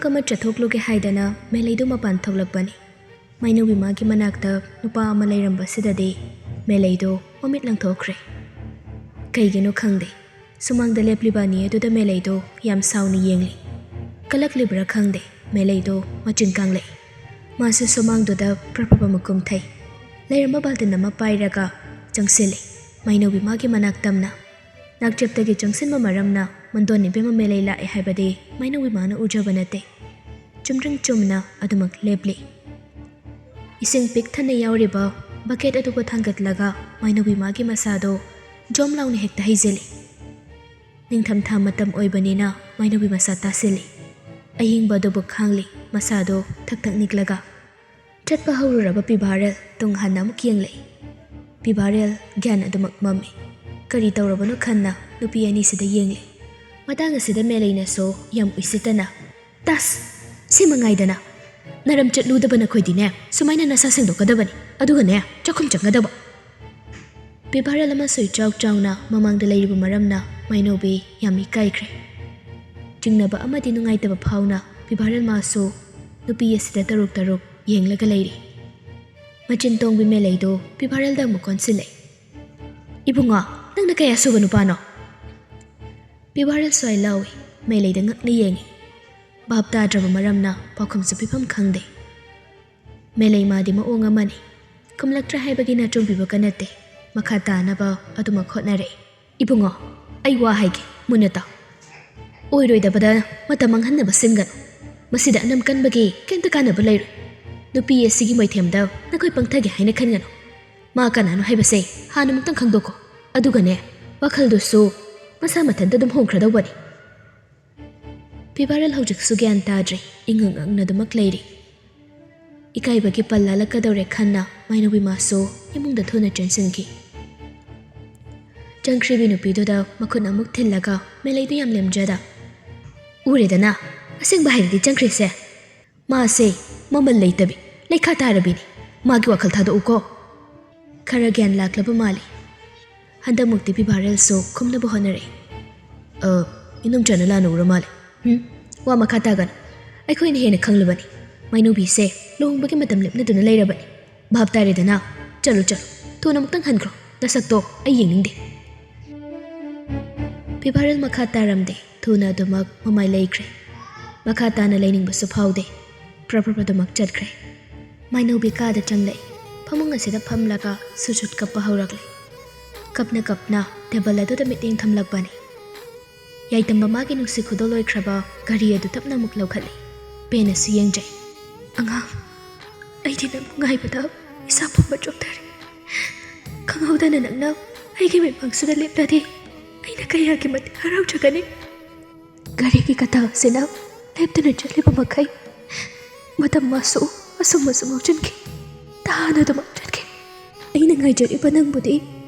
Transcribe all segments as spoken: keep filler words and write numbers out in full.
ꯊꯕꯛ ꯑꯃ ꯆꯠꯊꯣꯛꯂꯨꯒꯦ ꯍꯥꯏꯗꯅ ꯃꯦꯂꯩꯗꯨ ꯃꯄꯥꯟ ꯊꯣꯛꯂꯛꯄꯅꯤ꯫ ꯃꯥꯏꯅꯧꯕꯤ ꯃꯥꯒꯤ ꯃꯅꯥꯛꯇ ꯅꯨꯄꯥ ꯑꯃ ꯂꯩꯔꯝꯕꯁꯤꯗꯗꯤ ꯃꯦꯂꯩꯗꯣ ꯃꯃꯤꯠ ꯂꯪꯊꯣꯛꯈ꯭ꯔꯦ꯫ ꯀꯩꯒꯤꯅꯣ ꯈꯪꯗꯦ, ꯁꯨꯃꯥꯡꯗ ꯂꯦꯞꯂꯤꯕ ꯑꯅꯤ ꯑꯗꯨꯗ ꯃꯦꯂꯩꯗꯣ ꯌꯥꯝ ꯁꯥꯎꯅ ꯌꯦꯡꯂꯤ꯫ ꯀꯂꯛꯂꯤꯕ꯭ꯔꯥ ꯈꯪꯗꯦ, ꯃꯦꯂꯩꯗꯣ ꯃꯆꯤꯟ ꯀꯥꯡꯂꯛꯏ꯫ ꯃꯥꯁꯨ ꯁꯨꯃꯥꯡꯗꯨꯗ ꯄ꯭ꯔꯞ ꯄ꯭ꯔꯞ ꯑꯃ ꯀꯨꯝꯊꯩ꯫ ꯂꯩꯔꯝꯕ ꯕꯥꯜꯇꯤꯟ ꯑꯃ ꯄꯥꯏꯔꯒ ꯆꯪꯁꯤꯜꯂꯤ꯫ ꯃꯥꯏꯅꯧꯕꯤ ꯃꯥꯒꯤ ꯃꯅꯥꯛ ꯇꯝꯅ ꯅꯥꯛꯆꯦꯞꯇꯒꯤ ꯆꯪꯁꯤꯟꯕ ꯃꯔꯝꯅ ꯃꯟꯗꯣꯟ ꯏꯕꯦꯝꯃ ꯃꯦꯂꯩ ꯂꯥꯛꯑꯦ ꯍꯥꯏꯕꯗꯤ ꯃꯥꯏꯅꯧꯕꯤ ꯃꯥꯅ ꯎꯖꯕ ꯅꯠꯇꯦ꯫ ꯆꯨꯝꯗ꯭ꯔꯤꯡ ꯆꯨꯝꯅ ꯑꯗꯨꯃꯛ ꯂꯦꯞꯂꯤ꯫ ꯏꯁꯤꯡ ꯄꯤꯛ ꯊꯟꯅ ꯌꯥꯎꯔꯤꯕ ꯕꯀꯦꯠ ꯑꯗꯨꯕꯨ ꯊꯥꯡꯒꯠꯂꯒ ꯃꯥꯏꯅꯧꯕꯤ ꯃꯥꯒꯤ ꯃꯁꯥꯗꯣ ꯖꯣꯝ ꯂꯥꯎꯅ ꯍꯦꯛꯇ ꯍꯩꯖꯤꯜꯂꯤ꯫ ꯅꯤꯡꯊꯝꯊꯥ ꯃꯇꯝ ꯑꯣꯏꯕꯅꯤꯅ ꯃꯥꯏꯅꯧꯕꯤ ꯃꯁꯥ ꯇꯥꯁꯤꯜꯂꯤ꯫ ꯑꯌꯤꯡꯕ ꯑꯗꯨꯕꯨ ꯈꯥꯡꯂꯤ, ꯃꯁꯥꯗꯣ ꯊꯛ ꯊꯛ ꯅꯤꯛꯂꯒ꯫ ꯆꯠꯄ ꯍꯧꯔꯨꯔꯕ ꯄꯤꯚꯥꯔꯦꯜ ꯇꯨꯡ ꯍꯟꯅ ꯑꯃꯨꯛ ꯌꯦꯡꯂꯛꯏ꯫ ꯄꯤꯚꯥꯔꯦꯜ ꯒ꯭ꯌꯥꯟ ꯑꯗꯨꯃꯛ ꯃꯝꯃꯤ꯫ ꯀꯔꯤ ꯇꯧꯔꯕꯅꯣ ꯈꯟꯅ ꯅꯨꯄꯤ ꯑꯅꯤꯁꯤꯗ ꯌꯦꯡꯂꯤ꯫ ꯃꯇꯥꯡ ꯑꯁꯤꯗ ꯃꯦꯂꯩꯅꯁꯨ ꯌꯥꯝ ꯎꯏꯁꯤꯠꯇꯅ, "ꯇꯥꯁ! ꯁꯤ ꯃꯉꯥꯏꯗꯅ! ꯅꯔꯝ ꯆꯠꯂꯨꯗꯕ ꯅꯈꯣꯏꯗꯤꯅꯦ, ꯁꯨꯃꯥꯏꯅ ꯅꯁꯥ ꯁꯦꯡꯗꯣꯛꯀꯗꯕꯅꯤ, ꯑꯗꯨꯒꯅꯦ, ꯆꯥꯛꯈꯨꯝ ꯆꯪꯒꯗꯕ!" ꯄꯤꯚꯥꯔꯦꯜ ꯑꯃꯁꯨ ꯏꯆꯥꯎ ꯆꯥꯎꯅ ꯃꯃꯥꯡꯗ ꯂꯩꯔꯤꯕ ꯃꯔꯝꯅ ꯃꯥꯏꯅꯧꯕꯤ ꯌꯥꯝ ꯏꯀꯥꯏꯈ꯭ꯔꯦ꯫ ꯆꯤꯡꯅꯕ ꯑꯃꯗꯤ ꯅꯨꯡꯉꯥꯏꯇꯕ ꯐꯥꯎꯅ ꯄꯤꯚꯥꯔꯦꯜ ꯃꯥꯁꯨ ꯅꯨꯄꯤ ꯑꯁꯤꯗ ꯇꯔꯨꯛ ꯇꯔꯨꯛ ꯌꯦꯡꯂꯒ ꯂꯩꯔꯤ꯫ ꯃꯆꯤꯟ ꯇꯣꯡꯕꯤ ꯃꯦꯂꯩꯗꯣ ꯄꯤꯚꯥꯔꯦꯜꯗ ꯑꯃꯨꯛ ꯀꯣꯟꯁꯤꯜꯂꯦ꯫ "ꯏꯕꯨꯡꯉꯣ, ꯅꯪꯅ ꯀꯌꯥ ꯁꯨꯕ ꯅꯨꯄꯥꯅꯣ?" ꯄꯤꯚꯥꯔꯦꯜ ꯁ꯭ꯋꯥꯏ ꯂꯥꯎꯏ꯫ ꯃꯦꯂꯩꯗ ꯉꯛꯅ ꯌꯦꯡꯉꯤ꯫ ꯚꯥꯞ ꯇꯥꯗ꯭ꯔꯕ ꯃꯔꯝꯅ ꯄꯥꯎꯈꯨꯝꯁꯨ ꯄꯤꯐꯝ ꯈꯪꯗꯦ꯫ ꯃꯦꯂꯩ ꯃꯥꯗꯤ ꯃꯑꯣꯡ ꯑꯃꯅꯤ꯫ ꯈꯨꯝꯂꯛꯇ꯭ꯔꯦ ꯍꯥꯏꯕꯒꯤ ꯅꯥꯆꯣꯡꯕꯤꯕꯒ ꯅꯠꯇꯦ꯫ ꯃꯈꯥ ꯇꯥꯅꯕ ꯑꯗꯨꯃꯛ ꯍꯣꯠꯅꯔꯦ꯫ "ꯏꯕꯨꯡꯉꯣ, ꯑꯩ ꯋꯥ ꯍꯥꯏꯒꯦ, ꯃꯨꯟꯅ ꯇꯥꯎ꯫ ꯑꯣꯏꯔꯣꯏꯗꯕꯗ ꯃꯇꯝ ꯃꯥꯡꯍꯟꯅꯕ ꯁꯤꯟꯒꯅꯨ꯫ ꯃꯁꯤꯗ ꯑꯅꯝ ꯀꯟꯕꯒꯤ ꯀꯩꯝꯇ ꯀꯥꯟꯅꯕ ꯂꯩꯔꯣꯏ꯫ ꯅꯨꯄꯤ ꯑꯁꯤꯒꯤ ꯃꯣꯏꯊꯦꯝꯗ ꯅꯈꯣꯏ ꯄꯪꯊꯒꯦ ꯍꯥꯏꯅ ꯈꯟꯒꯅꯨ꯫ ꯃꯥ ꯀꯅꯥꯅꯣ ꯍꯥꯏꯕꯁꯦ ꯍꯥꯟꯅ ꯑꯃꯨꯛꯇꯪ ꯈꯪꯗꯣꯛꯈꯣ꯫ ꯑꯗꯨꯒꯅꯦ, ꯋꯥꯈꯜꯗꯨꯁꯨ ꯃꯁꯥ ꯃꯊꯟꯇ ꯑꯗꯨꯝ ꯍꯣꯡꯈ꯭ꯔꯗꯧꯕꯅꯤ꯫" ꯄꯤꯚꯥꯔꯦꯜ ꯍꯧꯖꯤꯛꯁꯨ ꯒ꯭ꯌꯥꯟ ꯇꯥꯗ꯭ꯔꯤ, ꯏꯉꯛ ꯉꯛꯅꯗꯨꯃꯛ ꯂꯩꯔꯤ꯫ ꯏꯀꯥꯏꯕꯒꯤ ꯄꯜ ꯂꯥꯜꯂꯛꯀꯗꯧꯔꯦ ꯈꯟꯅ ꯃꯥꯏꯅꯧꯕꯤ ꯃꯥꯁꯨ ꯏꯃꯨꯡꯗ ꯊꯨꯅ ꯆꯦꯟꯁꯤꯟꯈꯤ꯫ ꯆꯪꯈ꯭ꯔꯤꯕꯤ ꯅꯨꯄꯤꯗꯨꯗ ꯃꯈꯨꯠ ꯑꯃꯨꯛ ꯊꯤꯜꯂꯒ ꯃꯦꯂꯩꯗꯨ ꯌꯥꯝ ꯂꯦꯝꯖꯗ, "ꯎꯔꯦꯗꯅ, ꯑꯁꯦꯡꯕ ꯍꯥꯏꯔꯗꯤ ꯆꯪꯈ꯭ꯔꯤꯁꯦ꯫ ꯃꯥꯁꯦ ꯃꯃꯜ ꯂꯩꯇꯕꯤ, ꯂꯩꯈꯥ ꯇꯥꯔꯕꯤꯅꯤ꯫ ꯃꯥꯒꯤ ꯋꯥꯈꯜ ꯊꯥꯗꯣꯛꯎꯀꯣ꯫" ꯈꯔ ꯒ꯭ꯌꯥꯟ ꯂꯥꯛꯂꯕ ꯃꯥꯜꯂꯤ꯫ ꯍꯟꯗꯛꯃꯨꯛꯇꯤ ꯄꯤꯚꯥꯔꯦꯜꯁꯨ ꯈꯨꯝꯅꯕ ꯍꯣꯠꯅꯔꯛꯏ꯫ "ꯑ, ꯏꯅꯝꯆꯥꯅ ꯂꯥꯟꯅ ꯎꯔ ꯃꯥꯜꯂꯦ꯫ ꯍꯨꯝ, ꯋꯥ ꯃꯈꯥ ꯇꯥꯒꯅꯨ꯫ ꯑꯩꯈꯣꯏꯅ ꯍꯦꯟꯅ ꯈꯪꯂꯕꯅꯤ꯫ ꯃꯥꯏꯅꯧꯕꯤꯁꯦ ꯂꯨꯍꯣꯡꯕꯒꯤ ꯃꯇꯝ ꯂꯦꯞꯅꯗꯨꯅ ꯂꯩꯔꯕꯅꯤ꯫ ꯚꯥꯞ ꯇꯥꯔꯦꯗꯅ? ꯆꯠꯂꯨ, ꯆꯠꯂꯨ, ꯊꯨꯅ ꯑꯃꯨꯛꯇꯪ ꯍꯟꯈ꯭ꯔꯣ꯫ ꯅꯁꯛꯇꯣ ꯑꯩ ꯌꯦꯡꯅꯤꯡꯗꯦ꯫ ꯐꯤꯚꯥꯔꯦꯜ ꯃꯈꯥ ꯇꯥꯔꯝꯗꯦ꯫ ꯊꯨꯅ ꯑꯗꯨꯃꯛ ꯃꯃꯥꯏ ꯂꯩꯈ꯭ꯔꯦ꯫ ꯃꯈꯥ ꯇꯥꯅ ꯂꯩꯅꯤꯡꯕꯁꯨ ꯐꯥꯎꯗꯦ꯫ ꯄ꯭ꯔꯞ ꯄ꯭ꯔꯞ ꯑꯗꯨꯃꯛ ꯆꯠꯈ꯭ꯔꯦ꯫ ꯃꯥꯏꯅꯧꯕꯤ ꯀꯥꯗ ꯆꯪꯂꯛꯏ꯫ ꯐꯃꯨꯡ ꯑꯁꯤꯗ ꯐꯝꯂꯒ ꯁꯨꯠ ꯁꯨꯠ ꯀꯞꯄ ꯍꯧꯔꯛꯂꯦ꯫ ꯀꯞꯅ ꯀꯞꯅ ꯇꯦꯕꯜ ꯑꯗꯨꯗ ꯃꯤꯠꯌꯦꯡ ꯊꯝꯂꯛꯄꯅꯤ꯫ ꯌꯥꯏꯇꯝꯕ ꯃꯥꯒꯤ ꯅꯨꯡꯁꯤ ꯈꯨꯗꯣꯜ ꯑꯣꯏꯈ꯭ꯔꯕ ꯘꯔꯤ ꯑꯗꯨ ꯇꯞꯅ ꯑꯃꯨꯛ ꯂꯧꯈꯠꯂꯤ꯫ ꯄꯦꯟꯅꯁꯨ ꯌꯦꯡꯖꯩ꯫ "ꯑꯉꯥꯡ, ꯑꯩꯗꯤ ꯅꯪꯕꯨ ꯉꯥꯏꯕꯗ ꯏꯁꯥ ꯄꯨꯝꯕ ꯆꯣꯛꯊꯔꯦ꯫ ꯈꯪꯍꯧꯗꯅ ꯅꯪꯅ ꯑꯩꯒꯤ ꯃꯤꯠꯃꯥꯡꯁꯤꯗ ꯂꯦꯞꯂꯗꯤ ꯑꯩꯅ ꯀꯌꯥꯒꯤ ꯃꯇꯤꯛ ꯍꯔꯥꯎꯖꯒꯅꯤ!" ꯒꯥꯔꯤꯒꯤ ꯀꯇꯥ ꯑꯁꯤꯅ ꯂꯦꯞꯇꯅ ꯆꯠꯂꯤꯕ ꯃꯈꯩ ꯃꯇꯝ ꯃꯥꯁꯨ ꯑꯁꯨꯝ ꯑꯁꯨꯝ ꯍꯧꯖꯤꯟꯈꯤ꯫ ꯇꯥꯅ ꯑꯗꯨꯃꯛ ꯆꯠꯈꯤ꯫ ꯑꯩꯅ ꯉꯥꯏꯖꯔꯤꯕ ꯅꯪꯕꯨꯗꯤ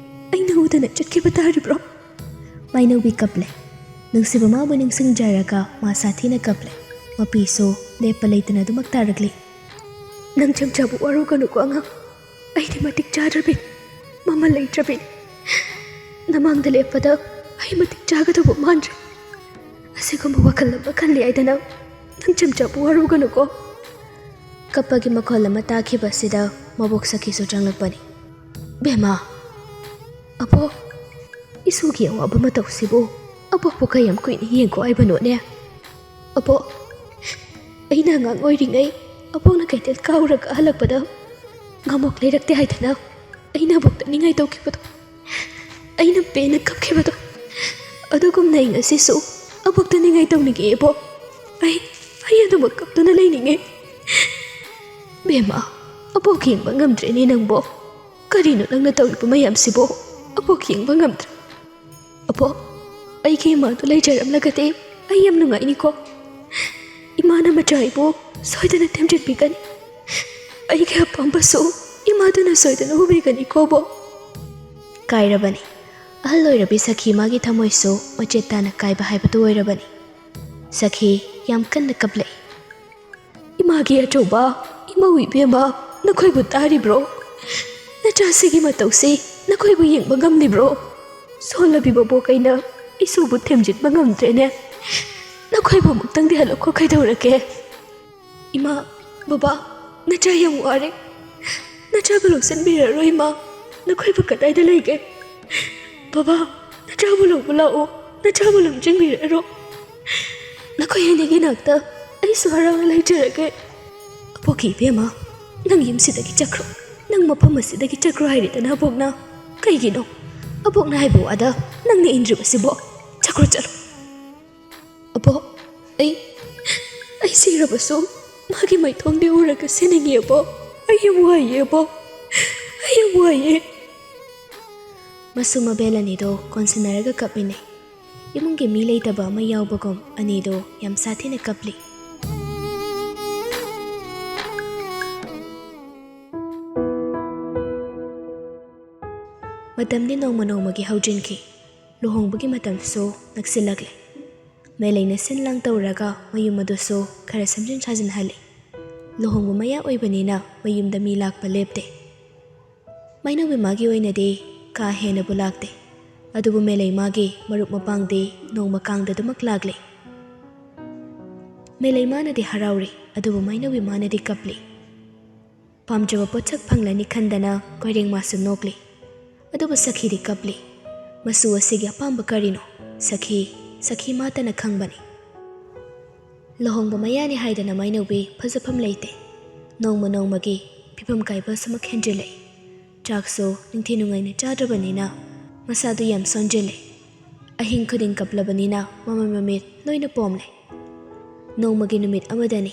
ꯑꯩꯅ ꯎꯗꯅ ꯆꯠꯈꯤꯕ ꯇꯥꯔꯤꯕ꯭ꯔꯣ? ꯃꯥꯏꯅꯧꯕꯤ ꯀꯞꯂꯦ꯫ ꯅꯨꯡꯁꯤꯕ ꯃꯥꯕꯨ ꯅꯤꯡꯁꯤꯡꯖꯔꯒ ꯃꯥ ꯁꯥꯊꯤꯅ ꯀꯞꯂꯦ꯫ ꯃꯄꯤꯁꯨ ꯂꯦꯞꯄ ꯂꯩꯇꯅ ꯑꯗꯨꯃꯛ ꯇꯥꯔꯛꯂꯤ꯫ "ꯅꯪ ꯆꯝꯆꯥꯕꯨ ꯋꯥꯔꯧꯒꯅꯨꯀꯣ ꯑꯉꯥꯡ꯫ ꯑꯩꯗꯤ ꯃꯇꯤꯛ ꯆꯥꯗ꯭ꯔꯕꯤꯅꯤ, ꯃꯃꯜ ꯂꯩꯇ꯭ꯔꯕꯤꯅꯤ꯫ ꯅꯃꯥꯡꯗ ꯂꯦꯞꯄꯗ ꯑꯩ ꯃꯇꯤꯛ ꯆꯥꯒꯗꯧꯕ ꯃꯥꯟꯗ꯭ꯔꯦ꯫ ꯑꯁꯤꯒꯨꯝꯕ ꯋꯥꯈꯜ ꯑꯃ ꯈꯜꯂꯤ ꯍꯥꯏꯗꯅ ꯅꯪ ꯆꯝꯆꯥꯕꯨ ꯋꯥꯔꯧꯒꯅꯨꯀꯣ꯫" ꯀꯞꯄꯒꯤ ꯃꯈꯣꯜ ꯑꯃ ꯇꯥꯈꯤꯕꯁꯤꯗ ꯃꯕꯣꯛ ꯁꯈꯤꯁꯨ ꯆꯪꯂꯛꯄꯅꯤ꯫ "ꯕꯦꯝꯃ!" "ꯑꯕꯣꯛ, ꯏꯁꯨꯒꯤ ꯑꯋꯥꯕ ꯃꯇꯧꯁꯤꯕꯨ ꯑꯕꯣꯛꯄꯨ ꯀꯌꯥꯝ ꯀꯨꯏꯅ ꯌꯦꯡꯈꯣ ꯍꯥꯏꯕꯅꯣꯅꯦ? ꯑꯕꯣꯛ, ꯑꯩꯅ ꯑꯉꯥꯡ ꯑꯣꯏꯔꯤꯉꯩ ꯑꯕꯣꯛꯅ ꯀꯩꯊꯦꯜ ꯀꯥꯎꯔꯒ ꯍꯜꯂꯛꯄꯗ ꯉꯥꯃꯣꯛ ꯂꯩꯔꯛꯇꯦ ꯍꯥꯏꯗꯅ ꯑꯩꯅ ꯑꯕꯣꯛꯇ ꯅꯤꯡꯉꯥꯏ ꯇꯧꯈꯤꯕꯗꯣ, ꯑꯩꯅ ꯄꯦꯟꯅ ꯀꯞꯈꯤꯕꯗꯣ, ꯑꯗꯨꯒꯨꯝꯅ ꯑꯩ ꯉꯁꯤꯁꯨ ꯑꯕꯣꯛꯇ ꯅꯤꯡꯉꯥꯏ ꯇꯧꯅꯤꯡꯉꯦ ꯏꯕꯣꯛ꯫ ꯑꯩ, ꯑꯩ ꯑꯗꯨꯃꯛ ꯀꯞꯇꯨꯅ ꯂꯩꯅꯤꯡꯉꯦ꯫" "ꯕꯦꯝꯃ, ꯑꯕꯣꯛ ꯌꯦꯡꯕ ꯉꯝꯗ꯭ꯔꯦꯅꯦ ꯅꯪꯕꯣ꯫ ꯀꯔꯤꯅꯣ ꯅꯪꯅ ꯇꯧꯔꯤꯕ ꯃꯌꯥꯝꯁꯤꯕꯣ? ꯑꯕꯣꯛ ꯌꯦꯡꯕ ꯉꯝꯗ꯭ꯔꯦ꯫" "ꯑꯕꯣꯛ, ꯑꯩꯒꯤ ꯏꯃꯥꯗꯨ ꯂꯩꯖꯔꯝꯂꯒꯗꯤ ꯑꯩ ꯌꯥꯝ ꯅꯨꯡꯉꯥꯏꯅꯤꯀꯣ꯫ ꯏꯃꯥꯅ ꯃꯆꯥ ꯑꯩꯕꯨ ꯁꯣꯏꯗꯅ ꯊꯦꯝꯖꯤꯟꯕꯤꯒꯅꯤ꯫ ꯑꯩꯒꯤ ꯑꯄꯥꯝꯕꯁꯨ ꯏꯃꯥꯗꯨꯅ ꯁꯣꯏꯗꯅ ꯎꯕꯤꯒꯅꯤꯀꯣ ꯑꯕꯣꯛ꯫" ꯀꯥꯏꯔꯕꯅꯤ꯫ ꯑꯍꯜ ꯑꯣꯏꯔꯕꯤ ꯁꯈꯤ ꯃꯥꯒꯤ ꯊꯃꯣꯏꯁꯨ ꯃꯆꯦꯠ ꯇꯥꯅ ꯀꯥꯏꯕ ꯍꯥꯏꯕꯗꯨ ꯑꯣꯏꯔꯕꯅꯤ꯫ ꯁꯈꯤ ꯌꯥꯝ ꯀꯟꯅ ꯀꯞꯂꯛꯏ꯫ "ꯏꯃꯥꯒꯤ ꯑꯆꯧꯕ, ꯏꯃꯧ ꯏꯕꯦꯝꯃ, ꯅꯈꯣꯏꯕꯨ ꯇꯥꯔꯤꯕ꯭ꯔꯣ? ꯅꯆꯥꯁꯤꯒꯤ ꯃꯇꯧꯁꯤ ꯅꯈꯣꯏꯕꯨ ꯌꯦꯡꯕ ꯉꯝꯂꯤꯕ꯭ꯔꯣ? ꯁꯣꯜꯂꯕꯤ ꯃꯕꯣꯛ ꯑꯩꯅ ꯏꯁꯨꯕꯨ ꯊꯦꯝꯖꯤꯟꯕ ꯉꯝꯗ꯭ꯔꯦꯅꯦ꯫ ꯅꯈꯣꯏꯕꯨ ꯑꯃꯨꯛꯇꯪꯗꯤ ꯍꯜꯂꯛꯈꯣ ꯀꯩꯗꯧꯔꯒꯦ?" "ꯏꯃꯥ, ꯕꯕꯥ, ꯅꯆꯥ ꯌꯥꯝ ꯋꯥꯔꯦ꯫ ꯅꯆꯥꯕꯨ ꯂꯧꯁꯤꯟꯕꯤꯔꯔꯣ ꯏꯃꯥ꯫ ꯅꯈꯣꯏꯕꯨ ꯀꯗꯥꯏꯗ ꯂꯩꯒꯦ? ꯕꯕꯥ, ꯅꯆꯥꯕꯨ ꯂꯧꯕ ꯂꯥꯛꯑꯣ꯫ ꯅꯆꯥꯕꯨ ꯂꯝꯖꯤꯡꯕꯤꯔꯔꯣ꯫ ꯅꯈꯣꯏ ꯑꯅꯤꯒꯤ ꯅꯥꯛꯇ ꯑꯩꯁꯨ ꯍꯔꯥꯎꯅ ꯂꯩꯖꯔꯒꯦ꯫" "ꯑꯕꯣꯛꯀꯤ ꯏꯕꯦꯝꯃ, ꯅꯪ ꯌꯨꯝꯁꯤꯗꯒꯤ ꯆꯠꯈ꯭ꯔꯣ꯫ ꯅꯪ ꯃꯐꯝ ꯑꯁꯤꯗꯒꯤ ꯆꯠꯈ꯭ꯔꯣ ꯍꯥꯏꯔꯤꯗꯅ ꯑꯕꯣꯛꯅ꯫ ꯀꯩꯒꯤꯅꯣ ꯑꯕꯣꯛꯅ ꯍꯥꯏꯕ ꯋꯥꯗ ꯅꯪꯅ ꯏꯟꯗ꯭ꯔꯤꯕꯁꯤꯕꯣ? ꯆꯠꯈ꯭ꯔꯣ, ꯆꯠꯂꯣ꯫" "ꯑꯕꯣꯛ, ꯑꯩ, ꯑꯩ ꯁꯤꯔꯕꯁꯨ ꯃꯥꯒꯤ ꯃꯥꯏꯊꯣꯡꯗꯤ ꯎꯔꯒ ꯁꯤꯅꯤꯡꯉꯤ ꯑꯕꯣꯛ꯫ ꯑꯩ ꯌꯥꯝ ꯋꯥꯏꯌꯦ ꯑꯕꯣꯛ꯫ ꯑꯩ ꯌꯥꯝ ꯋꯥꯏꯌꯦ꯫" ꯃꯁꯨ ꯃꯕꯦꯜ ꯑꯅꯤꯗꯣ ꯀꯣꯟꯁꯤꯟꯅꯔꯒ ꯀꯞꯃꯤꯟꯅꯩ꯫ ꯏꯃꯨꯡꯒꯤ ꯃꯤ ꯂꯩꯇꯕ ꯑꯃ ꯌꯥꯎꯕꯒꯨꯝ ꯑꯅꯤꯗꯣ ꯌꯥꯝ ꯁꯥꯊꯤꯅ ꯀꯞꯂꯤ꯫ ꯃꯇꯝꯗꯤ ꯅꯣꯡꯃ ꯅꯣꯡꯃꯒꯤ ꯍꯧꯖꯤꯟꯈꯤ꯫ ꯂꯨꯍꯣꯡꯕꯒꯤ ꯃꯇꯝꯁꯨ ꯅꯛꯁꯤꯜꯂꯛꯂꯦ꯫ ꯃꯦꯂꯩꯅ ꯁꯤꯟ ꯂꯥꯡ ꯇꯧꯔꯒ ꯃꯌꯨꯝ ꯑꯗꯨꯁꯨ ꯈꯔ ꯁꯦꯝꯖꯤꯟ ꯁꯥꯖꯤꯟꯍꯜꯂꯤ꯫ ꯂꯨꯍꯣꯡꯕ ꯃꯌꯥ ꯑꯣꯏꯕꯅꯤꯅ ꯃꯌꯨꯝꯗ ꯃꯤ ꯂꯥꯛꯄ ꯂꯦꯞꯇꯦ꯫ ꯃꯥꯏꯅꯧꯕꯤ ꯃꯥꯒꯤ ꯑꯣꯏꯅꯗꯤ ꯀꯥ ꯍꯦꯟꯅꯕꯨ ꯂꯥꯛꯇꯦ꯫ ꯑꯗꯨꯕꯨ ꯃꯦꯂꯩ ꯃꯥꯒꯤ ꯃꯔꯨꯞ ꯃꯄꯥꯡꯗꯤ ꯅꯣꯡꯃ ꯀꯥꯡꯗ ꯑꯗꯨꯃꯛ ꯂꯥꯛꯂꯦ꯫ ꯃꯦꯂꯩ ꯃꯥꯅꯗꯤ ꯍꯔꯥꯎꯔꯤ, ꯑꯗꯨꯕꯨ ꯃꯥꯏꯅꯧꯕꯤ ꯃꯥꯅꯗꯤ ꯀꯞꯂꯤ꯫ ꯄꯥꯝꯖꯕ ꯄꯣꯠꯁꯛ ꯐꯪꯂꯅꯤ ꯈꯟꯗꯅ ꯀꯣꯏꯔꯦꯡ ꯃꯥꯁꯨ ꯅꯣꯛꯂꯤ꯫ ꯑꯗꯨꯕꯨ ꯁꯈꯤꯗꯤ ꯀꯞꯂꯤ꯫ ꯃꯆꯨ ꯑꯁꯤꯒꯤ ꯑꯄꯥꯝꯕ ꯀꯔꯤꯅꯣ? ꯁꯈꯤ, ꯁꯈꯤ ꯃꯥꯇꯅ ꯈꯪꯕꯅꯤ꯫ ꯂꯨꯍꯣꯡꯕ ꯃꯌꯥꯅꯤ ꯍꯥꯏꯗꯅ ꯃꯥꯏꯅꯧꯕꯤ ꯐꯖꯐꯝ ꯂꯩꯇꯦ꯫ ꯅꯣꯡꯃ ꯅꯣꯡꯃꯒꯤ ꯐꯤꯕꯝ ꯀꯥꯏꯕ ꯁꯨꯃꯛ ꯍꯦꯟꯖꯤꯜꯂꯛꯏ꯫ ꯆꯥꯛꯁꯨ ꯅꯤꯡꯊꯤ ꯅꯨꯡꯉꯥꯏꯅ ꯆꯥꯗ꯭ꯔꯕꯅꯤꯅ ꯃꯁꯥꯗꯨ ꯌꯥꯝ ꯁꯣꯟꯖꯤꯜꯂꯦ꯫ ꯑꯍꯤꯡ ꯈꯨꯗꯤꯡ ꯀꯞꯂꯕꯅꯤꯅ ꯃꯃꯥꯏ ꯃꯃꯤꯠ ꯂꯣꯏꯅ ꯄꯣꯝꯂꯦ꯫ ꯅꯣꯡꯃꯒꯤ ꯅꯨꯃꯤꯠ ꯑꯃꯗꯅꯤ,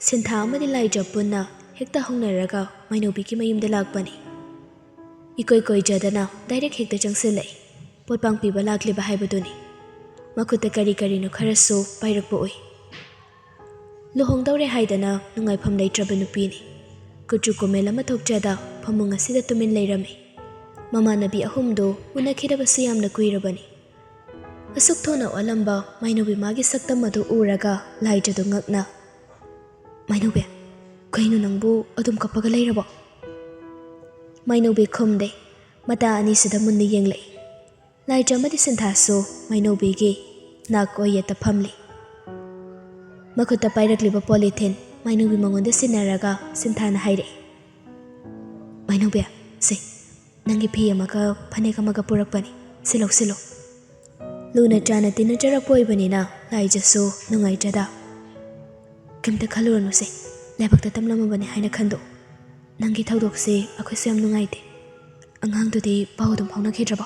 ꯁꯤꯟꯊꯥ ꯑꯃꯗꯤ ꯂꯥꯏꯖ ꯄꯨꯟꯅ ꯍꯦꯛꯇ ꯍꯧꯅꯔꯒ ꯃꯥꯏꯅꯧꯕꯤꯒꯤ ꯃꯌꯨꯝꯗ ꯂꯥꯛꯄꯅꯤ꯫ ꯏꯀꯣꯏ ꯀꯣꯏꯖꯗꯅ ꯗꯥꯏꯔꯦꯛ ꯍꯦꯛꯇ ꯆꯪꯁꯤꯜꯂꯛꯏ꯫ ꯄꯣꯠ ꯄꯥꯡ ꯄꯤꯕ ꯂꯥꯛꯂꯤꯕ ꯍꯥꯏꯕꯗꯨꯅꯤ꯫ ꯃꯈꯨꯠꯇ ꯀꯔꯤ ꯀꯔꯤꯅꯣ ꯈꯔꯁꯨ ꯄꯥꯏꯔꯛꯄ ꯎꯏ꯫ ꯂꯨꯍꯣꯡꯗꯧꯔꯦ ꯍꯥꯏꯗꯅ ꯅꯨꯡꯉꯥꯏꯐꯝ ꯂꯩꯇ꯭ꯔꯕ ꯅꯨꯄꯤꯅꯤ꯫ ꯀꯨꯆꯨ ꯀꯨꯃꯦꯜ ꯑꯃ ꯊꯣꯛꯆꯗ ꯐꯃꯨꯡ ꯑꯁꯤꯗ ꯇꯨꯃꯤꯟ ꯂꯩꯔꯝꯃꯤ꯫ ꯃꯃꯥꯟꯅꯕꯤ ꯑꯍꯨꯝꯗꯨ ꯎꯅꯈꯤꯗꯕꯁꯨ ꯌꯥꯝꯅ ꯀꯨꯏꯔꯕꯅꯤ꯫ ꯑꯁꯨꯛ ꯊꯨꯅ ꯑꯣꯜꯂꯝꯕ ꯃꯥꯏꯅꯧꯕꯤ ꯃꯥꯒꯤ ꯁꯛꯇꯝ ꯑꯗꯨ ꯎꯔꯒ ꯂꯥꯏꯖꯗꯨ ꯉꯛꯅ, "ꯃꯥꯏꯅꯧꯕꯤ, ꯀꯩꯅꯣ ꯅꯪꯕꯨ ꯑꯗꯨꯝ ꯀꯞꯄꯒ ꯂꯩꯔꯕꯣ?" ꯃꯥꯏꯅꯧꯕꯤ ꯈꯨꯝꯗꯦ꯫ ꯃꯇꯥ ꯑꯅꯤꯁꯤꯗ ꯃꯨꯟꯅ ꯌꯦꯡꯂꯛꯏ꯫ ꯂꯥꯏꯖ ꯑꯃꯗꯤ ꯁꯤꯟꯊꯥꯁꯨ ꯃꯥꯏꯅꯧꯕꯤꯒꯤ ꯅꯥꯛ ꯑꯣꯏꯌꯦꯠꯇ ꯐꯝꯂꯤ꯫ ꯃꯈꯨꯠꯇ ꯄꯥꯏꯔꯛꯂꯤꯕ ꯄꯣꯂꯤꯊꯤꯟ ꯃꯥꯏꯅꯧꯕꯤ ꯃꯉꯣꯟꯗ ꯁꯤꯟꯅꯔꯒ ꯁꯤꯟꯊꯥꯅ ꯍꯥꯏꯔꯛꯑꯦ, "ꯃꯥꯏꯅꯧꯕꯤ, ꯁꯦ, ꯅꯪꯒꯤ ꯐꯤ ꯑꯃꯒ ꯐꯅꯦꯛ ꯑꯃꯒ ꯄꯨꯔꯛꯄꯅꯤ, ꯁꯤ ꯂꯧꯁꯤꯜꯂꯣ꯫ ꯂꯨꯅ ꯆꯥꯅ ꯇꯤꯟꯅꯖꯔꯛꯄ ꯑꯣꯏꯕꯅꯤꯅ ꯂꯥꯏꯖꯁꯨ ꯅꯨꯡꯉꯥꯏꯇ꯭ꯔꯗ꯫ ꯀꯩꯝꯇ ꯈꯜꯂꯨꯔꯅꯨꯁꯦ, ꯂꯥꯏꯕꯛꯇ ꯇꯝꯂꯝꯃꯕꯅꯤ ꯍꯥꯏꯅ ꯈꯟꯗꯣꯛ꯫ ꯅꯪꯒꯤ ꯊꯧꯗꯣꯛꯁꯦ ꯑꯩꯈꯣꯏꯁꯨ ꯌꯥꯝ ꯅꯨꯡꯉꯥꯏꯇꯦ꯫ ꯑꯉꯥꯡꯗꯨꯗꯤ ꯄꯥꯎ ꯑꯗꯨꯝ ꯐꯥꯎꯅꯈꯤꯗ꯭ꯔꯕꯣ?"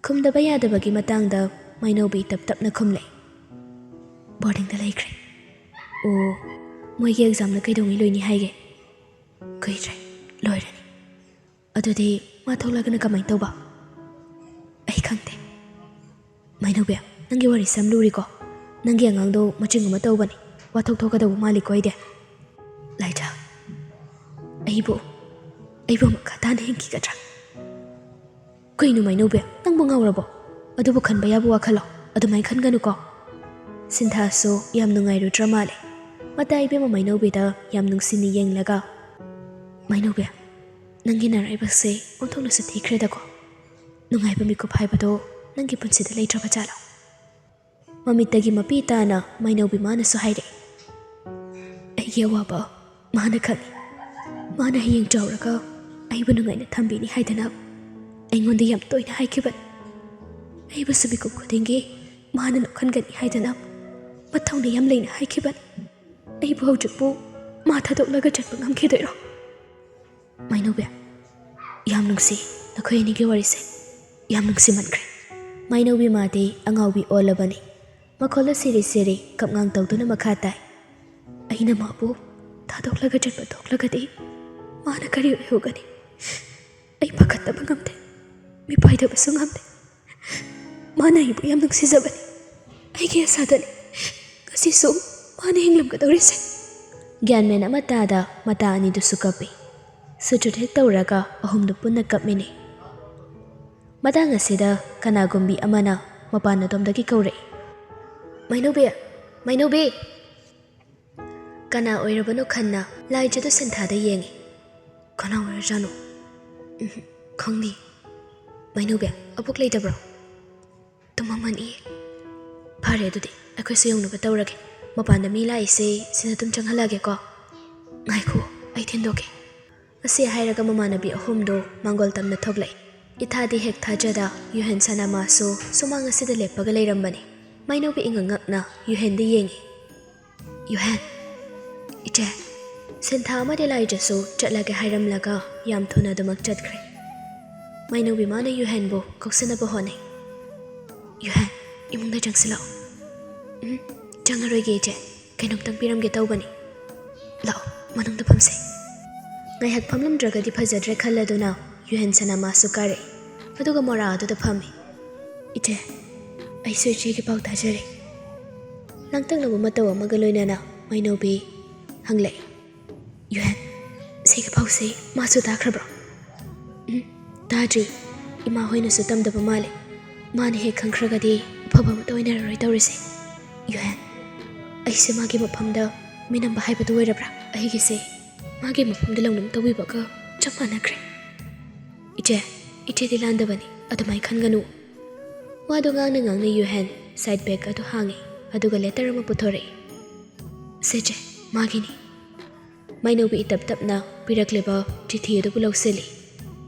ꯈꯨꯝꯗꯕ ꯌꯥꯗꯕꯒꯤ ꯃꯇꯥꯡꯗ ꯃꯥꯏꯅꯧꯕꯤ ꯇꯞ ꯇꯞꯅ ꯈꯨꯝꯂꯦ, "ꯕꯣꯔꯗꯤꯡꯗ ꯂꯩꯈ꯭ꯔꯦ꯫ ꯑꯣ, ꯃꯣꯏꯒꯤ ꯑꯦꯛꯖꯥꯝꯅ ꯀꯩꯗꯧꯉꯩ ꯂꯣꯏꯅꯤ ꯍꯥꯏꯒꯦ?" "ꯀꯨꯏꯗ꯭ꯔꯦ, ꯂꯣꯏꯔꯅꯤ꯫ ꯑꯗꯨꯗꯤ ꯃꯥ ꯊꯣꯛꯂꯒꯅ ꯀꯃꯥꯏꯅ ꯇꯧꯕ?" "ꯑꯩ ꯈꯪꯗꯦ꯫" "ꯃꯥꯏꯅꯧꯕꯤ, ꯅꯪꯒꯤ ꯋꯥꯔꯤꯁꯦ ꯌꯥꯝ ꯂꯨꯔꯤꯀꯣ꯫ ꯅꯪꯒꯤ ꯑꯉꯥꯡꯗꯣ ꯃꯆꯤꯡ ꯑꯃ ꯇꯧꯕꯅꯤ꯫ ꯋꯥꯊꯣꯛ ꯊꯣꯛꯀꯗꯧꯕ ꯃꯥꯜꯂꯤꯀꯣ ꯑꯩꯗꯤ꯫ ꯂꯥꯏꯖ, ꯑꯩꯕꯨ, ꯑꯩꯕꯨ ꯃꯈꯥ ꯇꯥꯅ ꯍꯤꯡꯈꯤꯒꯗ꯭ꯔꯥ?" "ꯀꯩꯅꯣ ꯃꯥꯏꯅꯧꯕꯤ, ꯅꯪꯕꯨ ꯉꯥꯎꯔꯕꯣ? ꯑꯗꯨꯕꯨ ꯈꯟꯕ ꯌꯥꯕ ꯋꯥꯈꯜꯂꯣ? ꯑꯗꯨꯃꯥꯏꯅ ꯈꯟꯒꯅꯨꯀꯣ꯫" ꯁꯤꯟꯊꯥꯁꯨ ꯌꯥꯝ ꯅꯨꯡꯉꯥꯏꯔꯨꯗ꯭ꯔ ꯃꯥꯜꯂꯦ꯫ ꯃꯇꯥ ꯏꯕꯦꯝꯃ ꯃꯥꯏꯅꯧꯕꯤꯗ ꯌꯥꯝ ꯅꯨꯡꯁꯤꯅ ꯌꯦꯡꯂꯒ, "ꯃꯥꯏꯅꯧꯕꯤ, ꯅꯪꯒꯤ ꯅꯔꯥꯏꯕꯛꯁꯦ ꯑꯣꯟꯊꯣꯛꯅꯁꯨ ꯊꯤꯈ꯭ꯔꯦꯗꯀꯣ꯫ ꯅꯨꯡꯉꯥꯏꯕ ꯃꯤꯀꯨꯞ ꯍꯥꯏꯕꯗꯣ ꯅꯪꯒꯤ ꯄꯨꯟꯁꯤꯗ ꯂꯩꯇ꯭ꯔꯕ ꯖꯥꯠꯂꯣ?" ꯃꯃꯤꯠꯇꯒꯤ ꯃꯄꯤ ꯇꯥꯅ ꯃꯥꯏꯅꯧꯕꯤ ꯃꯥꯅꯁꯨ ꯍꯥꯏꯔꯛꯑꯦ, "ꯑꯩꯒꯤ ꯑꯋꯥꯕ ꯃꯥꯅ ꯈꯪꯉꯤ꯫ ꯃꯥꯅ ꯍꯌꯦꯡ ꯆꯥꯎꯔꯒ ꯑꯩꯕꯨ ꯅꯨꯡꯉꯥꯏꯅ ꯊꯝꯕꯤꯅꯤ ꯍꯥꯏꯗꯅ ꯑꯩꯉꯣꯟꯗ ꯌꯥꯝ ꯇꯣꯏꯅ ꯍꯥꯏꯈꯤꯕꯅꯤ꯫ ꯑꯩꯕꯨꯁꯨ ꯃꯤꯀꯨꯞ ꯈꯨꯗꯤꯡꯒꯤ ꯃꯥꯅ ꯂꯧꯈꯟꯒꯅꯤ ꯍꯥꯏꯗꯅ ꯃꯊꯧꯅ ꯌꯥꯝ ꯂꯩꯅ ꯍꯥꯏꯈꯤꯕꯅꯤ꯫ ꯑꯩꯕꯨ ꯍꯧꯖꯤꯛꯄꯨ ꯃꯥ ꯊꯥꯗꯣꯛꯂꯒ ꯆꯠꯄ ꯉꯝꯈꯤꯗꯣꯏꯔꯣ?" ꯃꯥꯏꯅꯧꯕꯤ, ꯌꯥꯝ ꯅꯨꯡꯁꯤ ꯅꯈꯣꯏ ꯑꯅꯤꯒꯤ ꯋꯥꯔꯤꯁꯦ꯫ ꯌꯥꯝ ꯅꯨꯡꯁꯤꯃꯟꯈ꯭ꯔꯦ꯫ ꯃꯥꯏꯅꯧꯕꯤ ꯃꯥꯗꯤ ꯑꯉꯥꯎꯕꯤ ꯑꯣꯜꯂꯕꯅꯤ꯫ ꯃꯈꯣꯜꯗ ꯁꯤꯔꯤ ꯁꯤꯔꯤ ꯀꯞꯉꯥꯡ ꯇꯧꯗꯨꯅ ꯃꯈꯥ ꯇꯥꯏ, "ꯑꯩꯅ ꯃꯥꯕꯨ ꯊꯥꯗꯣꯛꯂꯒ ꯆꯠꯄ ꯊꯣꯛꯂꯒꯗꯤ ꯃꯥꯅ ꯀꯔꯤ ꯑꯣꯏꯍꯧꯒꯅꯤ? ꯑꯩ ꯄꯥꯈꯠꯇꯕ ꯉꯝꯗꯦ, ꯃꯤꯄꯥꯏꯗꯕꯁꯨ ꯉꯝꯗꯦ꯫ ꯃꯥꯅ ꯑꯩꯕꯨ ꯌꯥꯝ ꯅꯨꯡꯁꯤꯖꯕꯅꯤ, ꯑꯩꯒꯤ ꯑꯁꯥꯗꯅꯤ꯫ ꯉꯁꯤꯁꯨ ꯃꯥꯅ ꯍꯤꯡꯂꯝꯒꯗꯧꯔꯤꯁꯦ꯫" ꯒ꯭ꯌꯥꯟ ꯃꯦꯟ ꯑꯃ ꯇꯥꯗ ꯃꯇꯥ ꯑꯅꯤꯗꯨꯁꯨ ꯀꯞꯄꯤ꯫ ꯁꯨꯠ ꯁꯨꯠ ꯍꯦꯛ ꯇꯧꯔꯒ ꯑꯍꯨꯝꯗꯨ ꯄꯨꯟꯅ ꯀꯞꯃꯤꯟꯅꯩ꯫ ꯃꯇꯥꯡ ꯑꯁꯤꯗ ꯀꯅꯥꯒꯨꯝꯕꯤ ꯑꯃꯅ ꯃꯄꯥꯟ ꯑꯗꯣꯝꯗꯒꯤ ꯀꯧꯔꯛꯏ, "ꯃꯩꯅꯧꯕꯤ! ꯃꯩꯅꯧꯕꯤ!" ꯀꯅꯥ ꯑꯣꯏꯔꯕꯅꯣ ꯈꯟꯅ ꯂꯥꯏꯖꯗꯨ ꯁꯤꯟꯊꯥꯗ ꯌꯦꯡꯉꯤ꯫ "ꯀꯅꯥ ꯑꯣꯏꯔꯖꯥꯠꯅꯣ? ꯎꯝ, ꯈꯪꯗꯦ꯫ ꯃꯩꯅꯧꯕꯤ, ꯑꯕꯣꯛ ꯂꯩꯇꯕ꯭ꯔꯣ?" "ꯇꯨꯝꯃꯝꯃꯅꯤꯌꯦ꯫" "ꯐꯔꯦ, ꯑꯗꯨꯗꯤ ꯑꯩꯈꯣꯏꯁꯨ ꯌꯧꯅꯕ ꯇꯧꯔꯒꯦ꯫ "ꯃꯄꯥꯟꯗ ꯃꯤ ꯂꯥꯛꯏꯁꯦ, ꯁꯤꯗ ꯑꯗꯨꯝ ꯆꯪꯍꯜꯂꯛꯑꯒꯦꯀꯣ꯫ ꯉꯥꯏꯈꯣ, ꯑꯩ ꯊꯤꯟꯗꯣꯛꯀꯦ"꯫ ꯑꯁꯤ ꯍꯥꯏꯔꯒ ꯃꯃꯥꯟꯅꯕꯤ ꯑꯍꯨꯝꯗꯣ ꯃꯥꯡꯒꯣꯜ ꯇꯝꯅ ꯊꯣꯛꯂꯛꯏ꯫ ꯏꯊꯥꯗꯤ ꯍꯦꯛ ꯊꯥꯖꯗ ꯌꯨꯍꯦꯟ ꯁꯅꯥꯃꯥꯁꯨ ꯁꯨꯃꯥꯡ ꯑꯁꯤꯗ ꯂꯦꯞꯄꯒ ꯂꯩꯔꯝꯕꯅꯤ꯫ ꯃꯩꯅꯧꯕꯤ ꯏꯉꯛ ꯉꯛꯅ ꯌꯨꯍꯦꯟꯗ ꯌꯦꯡꯉꯤ꯫ "ꯌꯨꯍꯦꯟ, ꯏꯆꯦ, ꯁꯤꯟꯊꯥ ꯑꯃꯗꯤ ꯂꯥꯏꯖꯁꯨ ꯆꯠꯂꯒꯦ ꯍꯥꯏꯔꯝꯂꯒ ꯌꯥꯝ ꯊꯨꯅ ꯑꯗꯨꯃꯛ ꯆꯠꯈ꯭ꯔꯦ"꯫ ꯃꯩꯅꯧꯕꯤ ꯃꯥꯅ ꯌꯨꯍꯦꯟꯕꯨ ꯀꯧꯁꯤꯟꯅꯕ ꯍꯣꯠꯅꯩ꯫ "ꯌꯨꯍꯦꯟ, ꯏꯃꯨꯡꯗ ꯆꯪꯁꯤꯜꯂꯛꯑꯣ"꯫ "ꯎꯝ, ꯆꯪꯉꯔꯣꯏꯒꯦ ꯏꯆꯦ, ꯀꯩꯅꯣꯝꯇꯪ ꯄꯤꯔꯝꯒꯦ ꯇꯧꯕꯅꯤ꯫ ꯂꯥꯛꯑꯣ, ꯃꯅꯨꯡꯗ ꯐꯝꯁꯦ"꯫ ꯉꯥꯏꯍꯥꯛ ꯐꯝꯂꯝꯗ꯭ꯔꯒꯗꯤ ꯐꯖꯗ꯭ꯔꯦ ꯈꯜꯂꯗꯨꯅ ꯌꯨꯍꯦꯟ ꯁꯅꯥꯃꯥꯁꯨ ꯀꯥꯔꯛꯏ꯫ ꯑꯗꯨꯒ ꯃꯣꯔꯥ ꯑꯗꯨꯗ ꯐꯝꯃꯤ꯫ "ꯏꯆꯦ, ꯑꯩꯁꯨ ꯏꯆꯦꯒꯤ ꯄꯥꯎ ꯇꯥꯖꯔꯦ"꯫ ꯂꯥꯡꯇꯛꯅꯕ ꯃꯇꯧ ꯑꯃꯒ ꯂꯣꯏꯅꯅ ꯃꯩꯅꯧꯕꯤ ꯍꯪꯂꯛꯏ꯫ "ꯌꯨꯍꯦꯟ, ꯁꯤꯒꯤ ꯄꯥꯎꯁꯦ ꯃꯥꯁꯨ ꯇꯥꯈ꯭ꯔꯕ꯭ꯔꯣ?" "ꯎꯝ, ꯇꯥꯗ꯭ꯔꯤ꯫ ꯏꯃꯥ ꯍꯣꯏꯅꯁꯨ ꯇꯝꯗꯕ ꯃꯥꯜꯂꯦ꯫ ꯃꯥꯅ ꯍꯦꯛ ꯈꯪꯈ꯭ꯔꯒꯗꯤ ꯑꯐꯕ ꯑꯃꯠꯇ ꯑꯣꯏꯅꯔꯔꯣꯏ ꯇꯧꯔꯤꯁꯦ"꯫ "ꯌꯨꯍꯦꯟ, ꯑꯩꯁꯦ ꯃꯥꯒꯤ ꯃꯐꯝꯗ ꯃꯤꯅꯝꯕ ꯍꯥꯏꯕꯗꯨ ꯑꯣꯏꯔꯕ꯭ꯔꯥ? ꯑꯩꯒꯤꯁꯦ ꯃꯥꯒꯤ ꯃꯐꯝꯗ ꯂꯧꯅꯝ ꯇꯧꯕꯤꯕꯒ ꯆꯞ ꯃꯥꯟꯅꯈ꯭ꯔꯦ"꯫ "ꯏꯆꯦ, ꯏꯆꯦꯗꯤ ꯂꯥꯟꯗꯕꯅꯤ, ꯑꯗꯨꯃꯥꯏꯅ ꯈꯟꯒꯅꯨ"꯫ ꯋꯥꯗꯨ ꯉꯥꯡꯅ ꯉꯥꯡꯅ ꯌꯨꯍꯦꯟ ꯁꯥꯏꯠ ꯕꯦꯒ ꯑꯗꯨ ꯍꯥꯡꯉꯤ, ꯑꯗꯨꯒ ꯂꯦꯇꯔ ꯑꯃ ꯄꯨꯊꯣꯔꯛꯏ꯫ "ꯁꯦ ꯆꯦ, ꯃꯥꯒꯤꯅꯤ"꯫ ꯃꯩꯅꯧꯕꯤ ꯏꯇꯞ ꯇꯞꯅ ꯄꯤꯔꯛꯂꯤꯕ ꯆꯤꯊꯤ ꯑꯗꯨꯕꯨ ꯂꯧꯁꯤꯜꯂꯤ꯫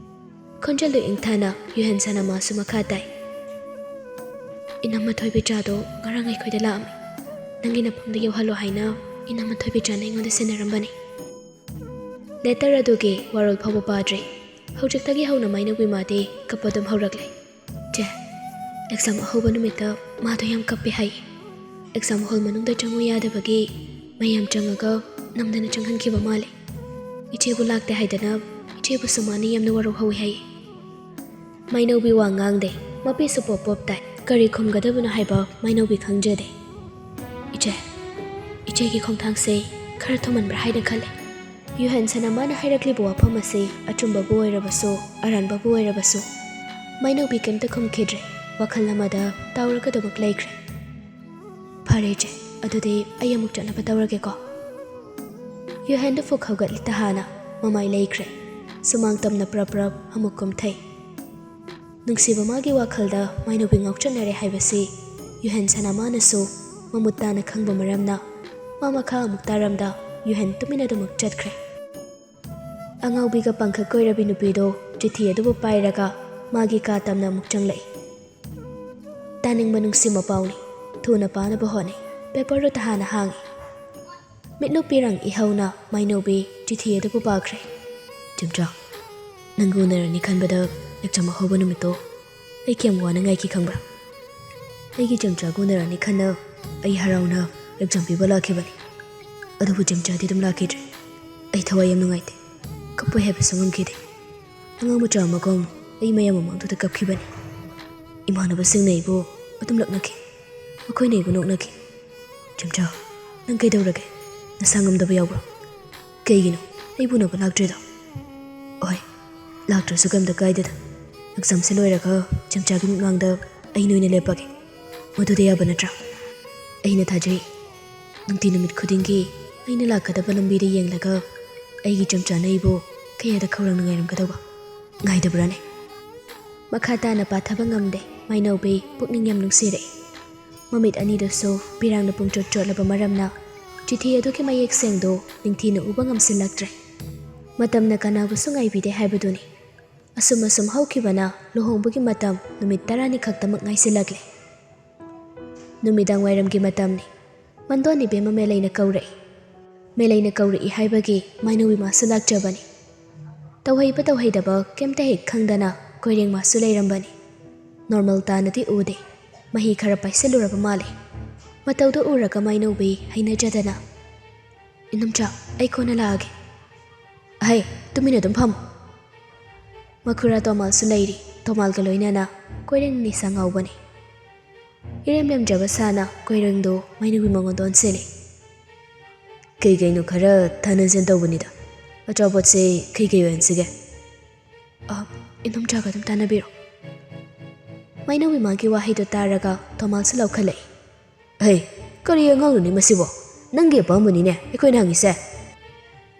ꯈꯣꯟꯖꯦꯜꯗꯨ ꯏꯪꯊꯅ ꯌꯨꯍꯦꯟ ꯁꯅꯥꯃꯥꯁꯨ ꯃꯈꯥ ꯇꯥꯏ꯫ "ꯏꯅꯝꯃ ꯊꯣꯏꯕꯤꯆꯥꯗꯣ ꯉꯔꯥꯡ ꯑꯩꯈꯣꯏꯗ ꯂꯥꯛꯑꯝꯃꯤ꯫ ꯅꯪꯒꯤ ꯅꯐꯝꯗ ꯌꯧꯍꯜꯂꯣ ꯍꯥꯏꯅ ꯏꯅꯝꯃ ꯊꯣꯏꯕꯤꯆꯥꯅ ꯑꯩꯉꯣꯟꯗ ꯁꯤꯟꯅꯔꯝꯕꯅꯤ"꯫ ꯂꯦꯇꯔ ꯑꯗꯨꯒꯤ ꯋꯥꯔꯣꯜ ꯐꯥꯎꯕ ꯄꯥꯗ꯭ꯔꯤ꯫ ꯍꯧꯖꯤꯛꯇꯒꯤ ꯍꯧꯅ ꯃꯩꯅꯧꯕꯤ ꯃꯥꯗꯤ ꯀꯞꯄ ꯑꯗꯨꯝ ꯍꯧꯔꯛꯂꯦ꯫ "ꯆꯦ, ꯑꯦꯛꯖꯥꯝ ꯑꯍꯧꯕ ꯅꯨꯃꯤꯠꯇ ꯃꯥꯗꯣ ꯌꯥꯝ ꯀꯞꯄꯦ ꯍꯥꯏ꯫ ꯑꯦꯛꯖꯥꯝ ꯍꯣꯜ ꯃꯅꯨꯡꯗ ꯆꯪꯉꯨ ꯌꯥꯗꯕꯒꯤ ꯃꯌꯥꯝ ꯆꯪꯉꯒ ꯅꯝꯗꯅ ꯆꯪꯍꯟꯈꯤꯕ ꯃꯥꯜꯂꯦ꯫ ꯏꯆꯦꯕꯨ ꯂꯥꯛꯇꯦ ꯍꯥꯏꯗꯅ ꯏꯆꯦꯕꯨꯁꯨ ꯃꯥꯅ ꯌꯥꯝꯅ ꯋꯥꯔꯧꯍꯧꯋꯤ" ꯍꯥꯏꯌꯦ꯫ ꯃꯩꯅꯧꯕꯤ ꯋꯥ ꯉꯥꯡꯗꯦ꯫ ꯃꯄꯤꯁꯨ ꯄꯣꯞ ꯄꯣꯞ ꯇꯥꯏ꯫ ꯀꯔꯤ ꯈꯨꯝꯒꯗꯕꯅꯣ ꯍꯥꯏꯕ ꯃꯩꯅꯧꯕꯤ ꯈꯪꯖꯗꯦ꯫ "ꯏꯆꯦ, ꯏꯆꯦꯒꯤ ꯈꯣꯡꯊꯥꯡꯁꯦ ꯈꯔ ꯊꯨꯃꯟꯕ꯭ꯔꯥ ꯍꯥꯏꯅ ꯈꯜꯂꯦ"꯫ ꯌꯨꯍꯦꯟ ꯁꯅꯥꯃꯥꯅ ꯍꯥꯏꯔꯛꯂꯤꯕ ꯋꯥꯐꯝ ꯑꯁꯤ ꯑꯆꯨꯝꯕꯕꯨ ꯑꯣꯏꯔꯕꯁꯨ, ꯑꯔꯥꯟꯕꯕꯨ ꯑꯣꯏꯔꯕꯁꯨ, ꯃꯩꯅꯧꯕꯤ ꯀꯩꯝꯇ ꯈꯨꯝꯈꯤꯗ꯭ꯔꯦ꯫ ꯋꯥꯈꯜ ꯑꯃꯗ ꯇꯥꯎꯔꯒꯗꯃꯛ ꯂꯩꯈ꯭ꯔꯦ꯫ "ꯐꯔꯦ ꯏꯆꯦ, ꯑꯗꯨꯗꯤ ꯑꯩ ꯑꯃꯨꯛ ꯆꯠꯅꯕ ꯇꯧꯔꯒꯦꯀꯣ"꯫ ꯌꯨꯍꯦꯟꯗꯨ ꯐꯨꯛ ꯍꯧꯒꯠꯂꯤ ꯇꯍꯥꯅ ꯃꯃꯥꯏ ꯂꯩꯈ꯭ꯔꯦ꯫ ꯁꯨꯃꯥꯡ ꯇꯝꯅ ꯄ꯭ꯔꯞ ꯄ꯭ꯔꯞ ꯑꯃꯨꯛ ꯀꯨꯝꯊꯩ꯫ ꯅꯨꯡꯁꯤꯕ ꯃꯥꯒꯤ ꯋꯥꯈꯜꯗ ꯃꯩꯅꯧꯕꯤ ꯉꯥꯎꯆꯠꯅꯔꯦ ꯍꯥꯏꯕꯁꯤ ꯌꯨꯍꯦꯟ ꯁꯅꯥꯃꯥꯅꯁꯨ ꯃꯃꯨꯠ ꯇꯥꯅ ꯈꯪꯕ ꯃꯔꯝꯅ ꯃꯥ ꯃꯈꯥ ꯑꯃꯨꯛ ꯇꯥꯔꯝꯗ ꯌꯨꯍꯦꯟ ꯇꯨꯃꯤꯟꯅ ꯑꯗꯨꯃꯛ ꯆꯠꯈ꯭ꯔꯦ꯫ ꯑꯉꯥꯎꯕꯤꯒ ꯄꯥꯡꯈꯛ ꯀꯣꯏꯔꯕꯤ ꯅꯨꯄꯤꯗꯣ ꯆꯤꯊꯤ ꯑꯗꯨꯕꯨ ꯄꯥꯏꯔꯒ ꯃꯥꯒꯤ ꯀꯥ ꯇꯝꯅ ꯑꯃꯨꯛ ꯆꯪꯂꯛꯏ꯫ ꯇꯥꯅꯤꯡꯕ ꯅꯨꯡꯁꯤ ꯃꯄꯥꯎꯅꯤ꯫ ꯊꯨꯅ ꯄꯥꯅꯕ ꯍꯣꯠꯅꯩ꯫ ꯄꯦꯄꯔꯗꯨ ꯇꯍꯥꯅ ꯍꯥꯡꯉꯤ꯫ ꯃꯤꯠꯂꯨ ꯄꯤꯔꯪ ꯏꯍꯧꯅ ꯃꯥꯏꯅꯧꯕꯤ ꯆꯤꯊꯤ ꯑꯗꯨꯕꯨ ꯄꯥꯈ꯭ꯔꯦ꯫ "ꯆꯦꯝꯆꯥ, ꯅꯪꯒ ꯎꯅꯔꯅꯤ ꯈꯟꯕꯗ ꯑꯦꯛꯖꯥꯝ ꯑꯍꯧꯕ ꯅꯨꯃꯤꯠꯇꯣ ꯑꯩ ꯀꯌꯥꯝ ꯋꯥꯅ ꯉꯥꯏꯈꯤ ꯈꯪꯕ꯭ꯔꯥ? ꯑꯩꯒꯤ ꯆꯦꯝꯆꯥꯒ ꯎꯅꯔꯅꯤ ꯈꯟꯅ ꯑꯩ ꯍꯔꯥꯎꯅ ꯑꯦꯛꯖꯥꯝ ꯄꯤꯕ ꯂꯥꯛꯈꯤꯕꯅꯤ꯫ ꯑꯗꯨꯕꯨ ꯆꯦꯝꯆꯥꯗꯤ ꯑꯗꯨꯝ ꯂꯥꯛꯈꯤꯗ꯭ꯔꯦ꯫ ꯑꯩ ꯊꯋꯥꯏ ꯌꯥꯝ ꯅꯨꯡꯉꯥꯏꯇꯦ꯫ ꯀꯞꯄꯣꯏ ꯍꯥꯏꯕꯁꯨ ꯉꯝꯈꯤꯗꯦ꯫ ꯑꯉꯥꯡ ꯃꯆꯥ ꯑꯃꯒꯨꯝ ꯑꯩ ꯃꯌꯥꯝ ꯃꯃꯥꯡꯗꯨꯗ ꯀꯞꯈꯤꯕꯅꯤ꯫ ꯏꯃꯥꯟꯅꯕꯁꯤꯡꯅ ꯑꯩꯕꯨ ꯑꯗꯨꯝ ꯂꯛꯅꯈꯤ꯫ ꯃꯈꯣꯏꯅ ꯑꯩꯕꯨ ꯅꯣꯛꯅꯈꯤ꯫ ꯆꯦꯝꯆꯥ, ꯅꯪ ꯀꯩꯗꯧꯔꯒꯦ? ꯅꯁꯥ ꯉꯝꯗꯕ ꯌꯥꯎꯕ꯭ꯔꯥ? ꯀꯩꯒꯤꯅꯣ ꯑꯩꯕꯨ ꯎꯅꯕ ꯂꯥꯛꯇ꯭ꯔꯤꯗꯣ?" "ꯍꯣꯏ, ꯂꯥꯛꯇ꯭ꯔꯁꯨ ꯀꯩꯝꯇ ꯀꯥꯏꯗꯦꯗ꯫ ꯑꯦꯛꯖꯥꯝꯁꯦ ꯂꯣꯏꯔꯒ ꯆꯦꯝꯆꯥꯒꯤ ꯃꯤꯠꯃꯥꯡꯗ ꯑꯩ ꯅꯣꯏꯅ ꯂꯦꯞꯄꯒꯦ꯫ ꯃꯗꯨꯗ ꯌꯥꯕ ꯅꯠꯇ꯭ꯔꯥ?" "ꯑꯩꯅ ꯊꯥꯖꯩ꯫ ꯅꯨꯡꯇꯤ ꯅꯨꯃꯤꯠ ꯈꯨꯗꯤꯡꯒꯤ ꯑꯩꯅ ꯂꯥꯛꯀꯗꯕ ꯂꯝꯕꯤꯗ ꯌꯦꯡꯂꯒ ꯑꯩꯒꯤ ꯆꯦꯝꯆꯥꯅ ꯑꯩꯕꯨ ꯀꯌꯥꯗ ꯈꯧꯔꯥꯡꯅ ꯉꯥꯏꯔꯝꯒꯗꯧꯕ꯫ ꯉꯥꯏꯗꯕ꯭ꯔꯥꯅꯦ?" ꯃꯈꯥ ꯇꯥꯅ ꯄꯥꯊꯕ ꯉꯝꯗꯦ꯫ ꯃꯥꯏꯅꯧꯕꯤ ꯄꯨꯛꯅꯤꯡ ꯌꯥꯝ ꯅꯨꯡꯁꯤꯔꯛꯏ꯫ ꯃꯃꯤꯠ ꯑꯅꯤꯗꯨꯁꯨ ꯄꯤꯔꯥꯡꯅ ꯄꯨꯡꯆꯣꯠ ꯆꯣꯠꯂꯕ ꯃꯔꯝꯅ ꯆꯤꯊꯤ ꯑꯗꯨꯒꯤ ꯃꯌꯦꯛ ꯁꯦꯡꯗꯣ ꯅꯤꯡꯊꯤꯅ ꯎꯕ ꯉꯝꯁꯤꯜꯂꯛꯇ꯭ꯔꯦ꯫ ꯃꯇꯝꯅ ꯀꯅꯥꯕꯨꯁꯨ ꯉꯥꯏꯕꯤꯗꯦ ꯍꯥꯏꯕꯗꯨꯅꯤ꯫ ꯑꯁꯨꯝ ꯑꯁꯨꯝ ꯍꯧꯈꯤꯕꯅ ꯂꯨꯍꯣꯡꯕꯒꯤ ꯃꯇꯝ ꯅꯨꯃꯤꯠ ꯇꯔꯥꯅꯤ ꯈꯛꯇꯃꯛ ꯉꯥꯏꯁꯤꯜꯂꯛꯂꯦ꯫ ꯅꯨꯃꯤꯗꯥꯡ ꯋꯥꯏꯔꯝꯒꯤ ꯃꯇꯝꯅꯤ꯫ ꯃꯟꯗꯣꯟ ꯏꯕꯦꯝꯃ ꯃꯦꯂꯩꯅ ꯀꯧꯔꯛꯏ꯫ ꯃꯦꯂꯩꯅ ꯀꯧꯔꯛꯏ ꯍꯥꯏꯕꯒꯤ ꯃꯥꯏꯅꯧꯕꯤ ꯃꯥꯁꯨ ꯂꯥꯛꯆꯕꯅꯤ꯫ ꯇꯧꯍꯩꯕ ꯇꯧꯍꯩꯗꯕ ꯀꯩꯝꯇ ꯍꯦꯛ ꯈꯪꯗꯅ ꯀꯣꯏꯔꯦꯡ ꯃꯥꯁꯨ ꯂꯩꯔꯝꯕꯅꯤ꯫ ꯅꯣꯔꯃꯦꯜ ꯇꯥꯅꯗꯤ ꯎꯗꯦ꯫ ꯃꯍꯤ ꯈꯔ ꯄꯥꯏꯁꯤꯜꯂꯨꯔꯕ ꯃꯥꯜꯂꯦ꯫ ꯃꯇꯧꯗꯨ ꯎꯔꯒ ꯃꯥꯏꯅꯧꯕꯤ ꯍꯩꯅꯖꯗꯅ, "ꯏꯅꯝꯆꯥ, ꯑꯩ ꯀꯣꯟꯅ ꯂꯥꯛꯑꯒꯦ꯫ ꯑꯍꯩ, ꯇꯨꯃꯤꯟꯅ ꯑꯗꯨꯝ ꯐꯝꯃꯨ꯫" ꯃꯈꯨꯔꯥ ꯇꯣꯃꯥꯜꯁꯨ ꯂꯩꯔꯤ꯫ ꯇꯣꯃꯥꯜꯒ ꯂꯣꯏꯅꯅ ꯀꯣꯏꯔꯦꯡ ꯅꯤꯁꯥ ꯉꯥꯎꯕꯅꯤ꯫ ꯏꯔꯦꯝ ꯂꯦꯝꯖꯕ ꯁꯥꯅ ꯀꯣꯏꯔꯦꯡꯗꯨ ꯃꯥꯏꯅꯧꯕꯤ ꯃꯉꯣꯟꯗ ꯑꯣꯟꯁꯤꯜꯂꯤ꯫ "ꯀꯩ ꯀꯩꯅꯣ ꯈꯔ ꯊꯥꯅꯁꯦꯅ ꯇꯧꯕꯅꯤꯗ꯫ ꯑꯆꯥꯄꯣꯠꯁꯦ ꯀꯩ ꯀꯩ ꯑꯣꯏꯍꯟꯁꯤꯒꯦ?" "ꯑ, ꯏꯅꯝꯆꯥꯒ ꯑꯗꯨꯝ ꯇꯥꯟꯅꯕꯤꯔꯣ꯫" ꯃꯥꯏꯅꯧꯕꯤ ꯃꯥꯒꯤ ꯋꯥꯍꯩꯗꯨ ꯇꯥꯔꯒ ꯇꯣꯃꯥꯜꯁꯨ ꯂꯧꯈꯠꯂꯛꯏ꯫ "ꯍꯩ, ꯀꯔꯤ ꯑꯉꯥꯡꯅꯣꯅꯦ ꯃꯁꯤꯕꯣ? ꯅꯪꯒꯤ ꯑꯄꯥꯝꯕꯅꯤꯅꯦ ꯑꯩꯈꯣꯏꯅ ꯍꯪꯉꯤꯁꯦ꯫"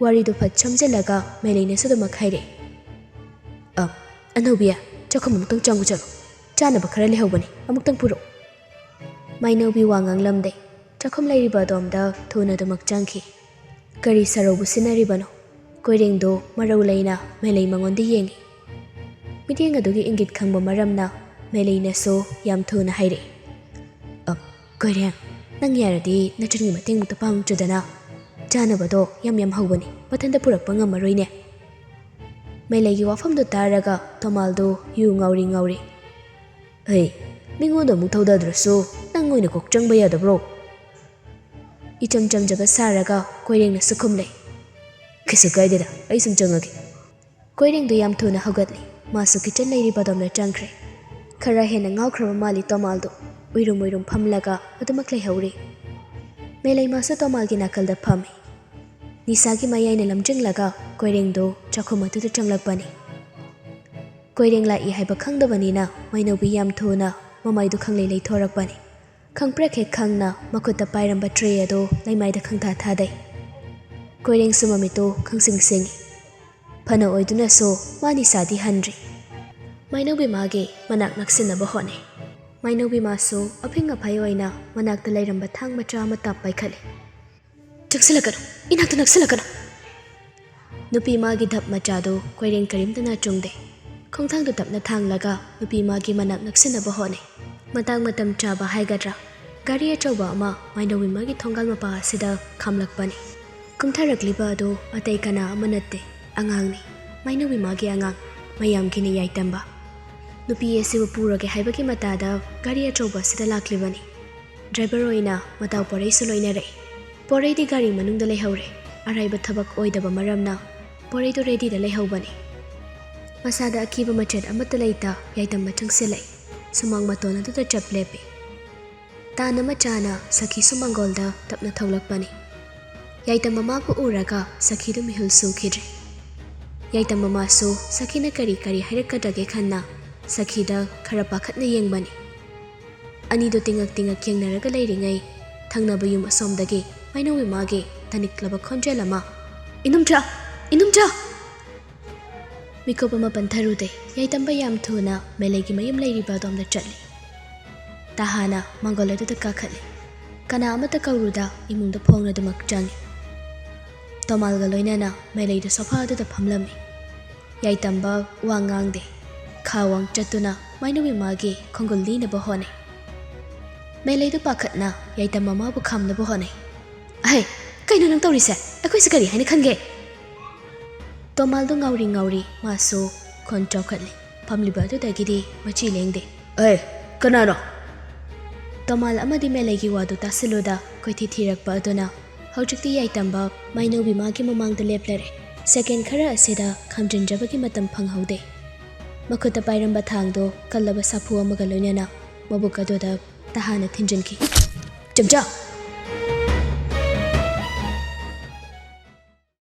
ꯋꯥꯔꯤꯗꯨ ꯐꯠ ꯁꯝꯖꯤꯜꯂꯒ ꯃꯦꯂꯩꯅꯁꯨ ꯑꯗꯨꯃꯛ ꯍꯥꯏꯔꯛꯏ꯫ "ꯑ, ꯑꯅꯧꯕꯤ, ꯆꯥꯛꯈꯨꯝ ꯑꯃꯨꯛꯇꯪ ꯆꯪꯉꯨ ꯆꯠꯂꯣ꯫ ꯆꯥꯅꯕ ꯈꯔ ꯂꯩꯍꯧꯕꯅꯤ, ꯑꯃꯨꯛꯇꯪ ꯄꯨꯔꯛꯎ꯫" ꯃꯥꯏꯅꯧꯕꯤ ꯋꯥ ꯉꯥꯡꯂꯝꯗꯦ꯫ ꯆꯥꯛꯈꯨꯝ ꯂꯩꯔꯤꯕ ꯑꯗꯣꯝꯗ ꯊꯨꯅ ꯑꯗꯨꯃꯛ ꯆꯪꯈꯤ꯫ ꯀꯔꯤ ꯁꯥꯔꯧꯕꯨ ꯁꯤꯟꯅꯔꯤꯕꯅꯣ? ꯀꯣꯏꯔꯦꯡꯗꯣ ꯃꯔꯧ ꯂꯩꯅ ꯃꯦꯂꯩ ꯃꯉꯣꯟꯗ ꯌꯦꯡꯉꯤ꯫ ꯃꯤꯠꯌꯦꯡ ꯑꯗꯨꯒꯤ ꯏꯪꯒꯤꯠ ꯈꯪꯕ ꯃꯔꯝꯅ ꯃꯦꯂꯩꯅꯁꯨ ꯌꯥꯝ ꯊꯨꯅ ꯍꯥꯏꯔꯛꯏ꯫ "ꯑ, ꯀꯣꯏꯔꯦꯡ, ꯅꯪ ꯌꯥꯔꯗꯤ ꯅꯆꯟꯒꯤ ꯃꯇꯦꯡꯃꯛꯇ ꯄꯥꯡꯉꯨꯆꯣꯗꯅ꯫ ꯆꯥꯅꯕꯗꯣ ꯌꯥꯝ ꯌꯥꯝ ꯍꯧꯕꯅꯤ, ꯃꯊꯟꯇ ꯄꯨꯔꯛꯄ ꯉꯝꯃꯔꯣꯏꯅꯦ꯫" ꯃꯦꯂꯩꯒꯤ ꯋꯥꯐꯝꯗꯨ ꯇꯥꯔꯒ ꯇꯣꯃꯥꯜꯗꯨ ꯌꯨ ꯉꯥꯎꯔꯤ ꯉꯥꯎꯔꯤ꯫ "ꯍꯩ, ꯃꯤꯉꯣꯟꯗ ꯑꯃꯨꯛ ꯊꯧꯗꯗ꯭ꯔꯁꯨ ꯅꯪ ꯑꯣꯏꯅ ꯀꯣꯛ ꯆꯪꯕ ꯌꯥꯗꯕ꯭ꯔꯣ?" ꯏꯆꯝ ꯆꯝꯖꯕ ꯁꯥꯔꯒ ꯀꯣꯏꯔꯦꯡꯅꯁꯨ ꯈꯨꯝꯂꯦ꯫ "ꯀꯩꯁꯨ ꯀꯥꯏꯗꯦꯗ, ꯑꯩ ꯁꯨꯝ ꯆꯪꯉꯒꯦ꯫" ꯀꯣꯏꯔꯦꯡꯗꯨ ꯌꯥꯝ ꯊꯨꯅ ꯍꯧꯒꯠꯂꯤ꯫ ꯃꯥꯁꯨ ꯀꯤꯆꯟ ꯂꯩꯔꯤꯕ ꯑꯗꯣꯝꯗ ꯆꯪꯈ꯭ꯔꯦ꯫ ꯈꯔ ꯍꯦꯟꯅ ꯉꯥꯎꯈ꯭ꯔꯕ ꯃꯥꯜꯂꯤ ꯇꯣꯃꯥꯜꯗꯨ꯫ ꯎꯏꯔꯨꯝ ꯎꯏꯔꯨꯝ ꯐꯝꯂꯒ ꯑꯗꯨꯃꯛ ꯂꯩꯍꯧꯔꯤ꯫ ꯃꯦꯂꯩ ꯃꯥꯁꯨ ꯇꯣꯃꯥꯜꯒꯤ ꯅꯥꯀꯜꯗ ꯐꯝꯃꯤ꯫ ꯅꯤꯁꯥꯒꯤ ꯃꯌꯥꯏꯅ ꯂꯝꯖꯤꯡꯂꯒ ꯀꯣꯏꯔꯦꯡꯗꯨ ꯆꯥꯛꯈꯨꯝ ꯑꯗꯨꯗ ꯆꯪꯂꯛꯄꯅꯤ꯫ ꯀꯣꯏꯔꯦꯡ ꯂꯥꯛꯏ ꯍꯥꯏꯕ ꯈꯪꯗꯕꯅꯤꯅ ꯃꯩꯅꯧꯕꯤ ꯌꯥꯝ ꯊꯨꯅ ꯃꯃꯥꯏꯗꯨ ꯈꯪꯂꯩ ꯂꯩꯊꯣꯔꯛꯄꯅꯤ꯫ ꯈꯪꯄ꯭ꯔꯦꯛ ꯍꯦꯛ ꯈꯪꯅ ꯃꯈꯨꯠꯇ ꯄꯥꯏꯔꯝꯕ ꯇ꯭ꯔꯦ ꯑꯗꯨ ꯂꯩꯃꯥꯏꯗ ꯈꯪꯊꯥ ꯊꯥꯗꯩ꯫ ꯀꯣꯏꯔꯦꯡꯁꯨ ꯃꯃꯤꯠꯇꯨ ꯈꯪꯁꯤꯡ ꯁꯤꯡꯏ꯫ ꯐꯅ ꯑꯣꯏꯗꯨꯅꯁꯨ ꯃꯥ ꯅꯤꯁꯥꯗꯤ ꯍꯟꯗ꯭ꯔꯤ꯫ ꯃꯩꯅꯧꯕꯤ ꯃꯥꯒꯤ ꯃꯅꯥꯛ ꯅꯛꯁꯤꯟꯅꯕ ꯍꯣꯠꯅꯩ꯫ ꯃꯩꯅꯧꯕꯤ ꯃꯥꯁꯨ ꯑꯐꯤꯡ ꯑꯐꯥꯏ ꯑꯣꯏꯅ ꯃꯅꯥꯛꯇ ꯂꯩꯔꯝꯕ ꯊꯥꯡ ꯃꯆꯥ ꯑꯃ ꯇꯞ ꯄꯥꯏꯈꯠꯂꯤ꯫ "ꯆꯪꯁꯤꯜꯂꯛꯀꯅꯨ, ꯏꯅꯥꯛꯇ ꯅꯛꯁꯤꯜꯂꯛꯀꯅꯨ!" ꯅꯨꯄꯤ ꯃꯥꯒꯤ ꯙꯞ ꯃꯆꯥꯗꯨ ꯀꯣꯏꯔꯦꯡ ꯀꯔꯤꯝꯇ ꯅꯥꯆꯨꯡꯗꯦ꯫ ꯈꯣꯡꯊꯥꯡꯗꯨ ꯇꯞꯅ ꯊꯥꯡꯂꯒ ꯅꯨꯄꯤ ꯃꯥꯒꯤ ꯃꯅꯥꯛ ꯅꯛꯁꯤꯟꯅꯕ ꯍꯣꯠꯅꯩ꯫ ꯃꯇꯥꯡ ꯃꯇꯝ ꯆꯥꯕ ꯍꯥꯏꯒꯗ꯭ꯔꯥ, ꯒꯥꯔꯤ ꯑꯆꯧꯕ ꯑꯃ ꯃꯩꯅꯧꯕꯤ ꯃꯥꯒꯤ ꯊꯣꯡꯒꯥꯜ ꯃꯄꯥ ꯑꯁꯤꯗ ꯈꯥꯝꯂꯛꯄꯅꯤ꯫ ꯀꯨꯝꯊꯔꯛꯂꯤꯕ ꯑꯗꯨ ꯑꯇꯩ ꯀꯅꯥ ꯑꯃ ꯅꯠꯇꯦ, ꯑꯉꯥꯡꯅꯤ꯫ ꯃꯩꯅꯧꯕꯤ ꯃꯥꯒꯤ ꯑꯉꯥꯡ, ꯃꯌꯥꯝꯒꯤꯅꯤ ꯌꯥꯏꯇꯝꯕ꯫ ꯅꯨꯄꯤ ꯑꯁꯤꯕꯨ ꯄꯨꯔꯒꯦ ꯍꯥꯏꯕꯒꯤ ꯃꯇꯥꯗ ꯒꯥꯔꯤ ꯑꯆꯧꯕ ꯑꯁꯤꯗ ꯂꯥꯛꯂꯤꯕꯅꯤ꯫ ꯗ꯭ꯔꯥꯏꯚꯔ ꯑꯣꯏꯅ ꯃꯇꯥꯎ ꯄꯣꯔꯩꯁꯨ ꯂꯣꯏꯅꯔꯛꯏ꯫ ꯄꯣꯔꯩꯗꯤ ꯒꯥꯔꯤ ꯃꯅꯨꯡꯗ ꯂꯩꯍꯧꯔꯦ꯫ ꯑꯔꯥꯏꯕ ꯊꯕꯛ ꯑꯣꯏꯗꯕ ꯃꯔꯝꯅ ꯄꯣꯔꯩꯗꯣ ꯔꯦꯗꯤꯗ ꯂꯩꯍꯧꯕꯅꯤ꯫ ꯃꯁꯥꯗ ꯑꯀꯤꯕ ꯃꯆꯦꯠ ꯑꯃꯠꯇ ꯂꯩꯇ ꯌꯥꯏꯇꯝꯕ ꯆꯪꯁꯤꯜꯂꯛꯏ꯫ ꯁꯨꯃꯥꯡ ꯃꯇꯣꯟ ꯑꯗꯨꯗ ꯆꯞ ꯂꯦꯞꯄꯤ꯫ ꯇꯥꯟ ꯑꯃ ꯆꯥꯅ ꯁꯈꯤꯁꯨ ꯃꯥꯡꯒꯣꯜꯗ ꯇꯞꯅ ꯊꯣꯛꯂꯛꯄꯅꯤ꯫ ꯌꯥꯏꯇꯝꯕ ꯃꯥꯕꯨ ꯎꯔꯒ ꯁꯈꯤꯗꯨ ꯃꯤꯍꯨꯜ ꯁꯨꯈꯤꯗ꯭ꯔꯦ꯫ ꯌꯥꯏꯇꯝꯕ ꯃꯥꯁꯨ ꯁꯈꯤꯅ ꯀꯔꯤ ꯀꯔꯤ ꯍꯥꯏꯔꯛꯀꯗꯒꯦ ꯈꯟꯅ ꯁꯈꯤꯗ ꯈꯔ ꯄꯥꯈꯠꯅ ꯌꯦꯡꯕꯅꯤ꯫ ꯑꯅꯤꯗꯨ ꯇꯤꯡꯉꯛ ꯇꯤꯡꯉꯛ ꯌꯦꯡꯅꯔꯒ ꯂꯩꯔꯤꯉꯩ ꯊꯪꯅꯕ ꯌꯨꯝ ꯑꯁꯣꯝꯗꯒꯤ ꯃꯩꯅꯧ ꯏꯃꯥꯒꯤ ꯇꯅꯤꯛꯂꯕ ꯈꯣꯟꯖꯦꯜ ꯑꯃ, "ꯏꯅꯨꯝꯆꯥ! ꯏꯅꯨꯝꯆꯥ!" ꯃꯤꯀꯨꯞ ꯑꯃ ꯄꯟꯊꯔꯨꯗꯦ꯫ ꯌꯥꯏꯇꯝꯕ ꯌꯥꯝ ꯊꯨꯅ ꯃꯦꯂꯩꯒꯤ ꯃꯌꯨꯝ ꯂꯩꯔꯤꯕ ꯑꯗꯣꯝꯗ ꯆꯠꯂꯤ꯫ ꯇꯍꯥꯅ ꯃꯥꯡꯒꯣꯜ ꯑꯗꯨꯗ ꯀꯥꯈꯠꯂꯤ꯫ ꯀꯅꯥ ꯑꯃꯠꯇ ꯀꯧꯔꯨꯗ ꯏꯃꯨꯡꯗ ꯐꯣꯡꯅꯗꯨꯃꯛ ꯆꯪꯏ꯫ ꯇꯣꯃꯥꯜꯒ ꯂꯣꯏꯅꯅ ꯃꯦꯂꯩꯗꯨ ꯁꯣꯐꯥ ꯑꯗꯨꯗ ꯐꯝꯂꯝꯃꯤ꯫ ꯌꯥꯏꯇꯝꯕ ꯋꯥ ꯉꯥꯡꯗꯦ꯫ ꯈꯥ ꯋꯥꯡ ꯆꯠꯇꯨꯅ ꯃꯥꯏꯅꯨꯕꯤ ꯃꯥꯒꯤ ꯈꯣꯡꯒꯨꯜ ꯂꯤꯅꯕ ꯍꯣꯠꯅꯩ꯫ ꯃꯦꯂꯩꯗꯨ ꯄꯥꯈꯠꯅ ꯌꯥꯏꯇꯝꯕ ꯃꯥꯕꯨ ꯈꯥꯝꯅꯕ ꯍꯣꯠꯅꯩ꯫ "ꯑꯍꯩ, ꯀꯩꯅꯣ ꯅꯪ ꯇꯧꯔꯤꯁꯦ? ꯑꯩꯈꯣꯏꯁꯦ ꯀꯔꯤ ꯍꯥꯏꯅ ꯈꯟꯒꯦ?" ꯇꯣꯃꯥꯜꯗꯨ ꯉꯥꯎꯔꯤ ꯉꯥꯎꯔꯤ ꯃꯥꯁꯨ ꯈꯣꯟ ꯆꯥꯎꯈꯠꯂꯤ꯫ ꯐꯝꯂꯤꯕ ꯑꯗꯨꯗꯒꯤꯗꯤ ꯃꯆꯤ ꯂꯦꯡꯗꯦ꯫ "ꯑꯦ, ꯀꯅꯥꯅꯣ?" ꯇꯣꯃꯥꯜ ꯑꯃꯗꯤ ꯃꯦꯂꯩꯒꯤ ꯋꯥꯗꯨ ꯇꯥꯁꯤꯜꯂꯨꯗ ꯀꯣꯏꯊꯤ ꯊꯤꯔꯛꯄ ꯑꯗꯨꯅ ꯍꯧꯖꯤꯛꯇꯤ ꯌꯥꯏꯇꯝꯕ ꯃꯥꯏꯅꯧꯕꯤ ꯃꯥꯒꯤ ꯃꯃꯥꯡꯗ ꯂꯦꯞꯂꯔꯦ꯫ ꯁꯦꯀꯦꯟ ꯈꯔ ꯑꯁꯤꯗ ꯈꯝꯖꯤꯟꯖꯕꯒꯤ ꯃꯇꯝ ꯐꯪꯍꯧꯗꯦ꯫ ꯃꯈꯨꯠꯇ ꯄꯥꯏꯔꯝꯕ ꯊꯥꯡꯗꯣ ꯀꯜꯂꯕ ꯁꯥꯐꯨ ꯑꯃꯒ ꯂꯣꯏꯅꯅ ꯃꯕꯨꯛ ꯑꯗꯨꯗ ꯇꯍꯥꯅ ꯊꯤꯟꯖꯤꯟꯈꯤ꯫ "ꯆꯦꯝꯆꯥ!"